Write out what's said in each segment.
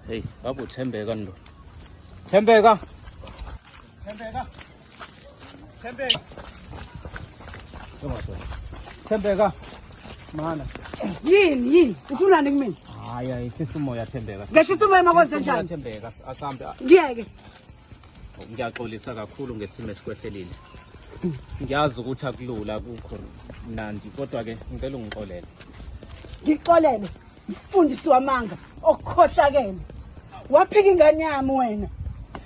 Hey, baba uThembeka ndo. Thembeka. Thembeka. Thembeka. Thembeka. Mana. Yini yini? Ufunani kumina? Hayi hayi hlisa umoya Thembeka. Ngehlisa umoya makwenze njani? Thembeka asambe. Ngiyeke. Ngiyaxolisa kakhulu ngesimo esikwehlelile. Ngiyazi ukuthi akulula kukho mnandi kodwa ke ngicela ungixolele. Ngixolele. Mfundisi wamanga okhohlakele. Waphika ingane yami wena.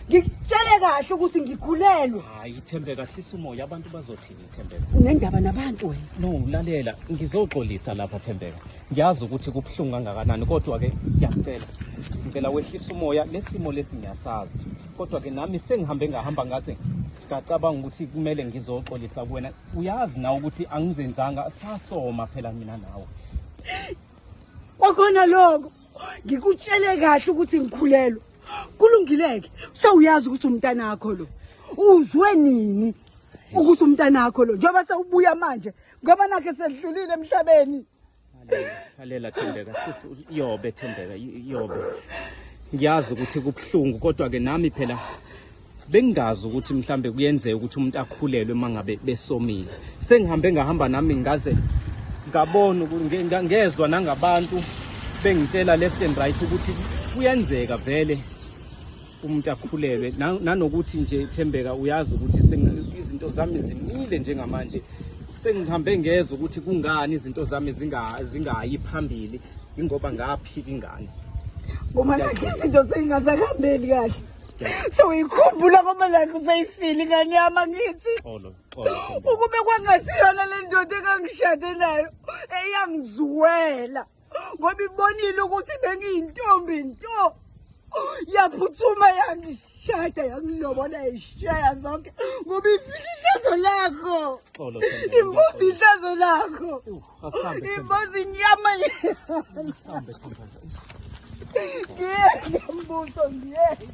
Ngikutshele kahle ukuthi ngikhulelwe. Hayi Thembeka hlisa umoya abantu bazothini Thembeka. Unendaba nabantu wena. No lalela ngizoxolisa lapha Thembeka. Ngiyazi ukuthi kubuhlungu kangakanani kodwa ke ngiyacela. Ngicela wehlisa umoya lesimo lesi ngiyasazi. Kodwa ke nami sengihambe ngahamba ngathi ngacabanga ukuthi kumele ngizoxolisa kuwena. Uyazi nawe ukuthi angizenzanga sasoma phela mina nawe. Kwakhona lokho ngikutshele kahle ukuthi ngikhulelwe. Kulungileke sewuyazi ukuthi umntanakho lo. Uzwe nini ukuthi umntanakho lo njengoba sewubuya manje ngoba nakhe sedlulile emhlabeni. Lalela Thembeka sisi yobe Thembeka yobe. Ngiyazi ukuthi kubuhlungu kodwa ke nami phela bengingazi ukuthi mhlambe kuyenzeka ukuthi umuntu akhulelwe mangabe besomile. Sengihambe ngahamba nami ngaze ngabona ngezwa nangabantu bengitshela left and right ukuthi kuyenzeka vele umuntu akhulelwe nanokuthi nje Thembeka uyazi ukuthi izinto zami zimile njengamanje sengihambe ngezwa ukuthi kungani izinto zami zingayi phambili ingoba ngaphika ingane ngoba nakho izinto seyingasakahambeli kahle sewuyikhumbula ngoba nakho useyifile ingane yami angithi ukube kwangasiyona le ndoda engangishade nayo eyangizwela ngoba ibonile ukuthi bengiyintombi nto yaphuthuma yangishada yangilobola yayishaya zonke ngoba ifile ihlazo lakho imbuzi ihlazo lakho imbuzi inyama ngiyeke mbuso ngiyeke.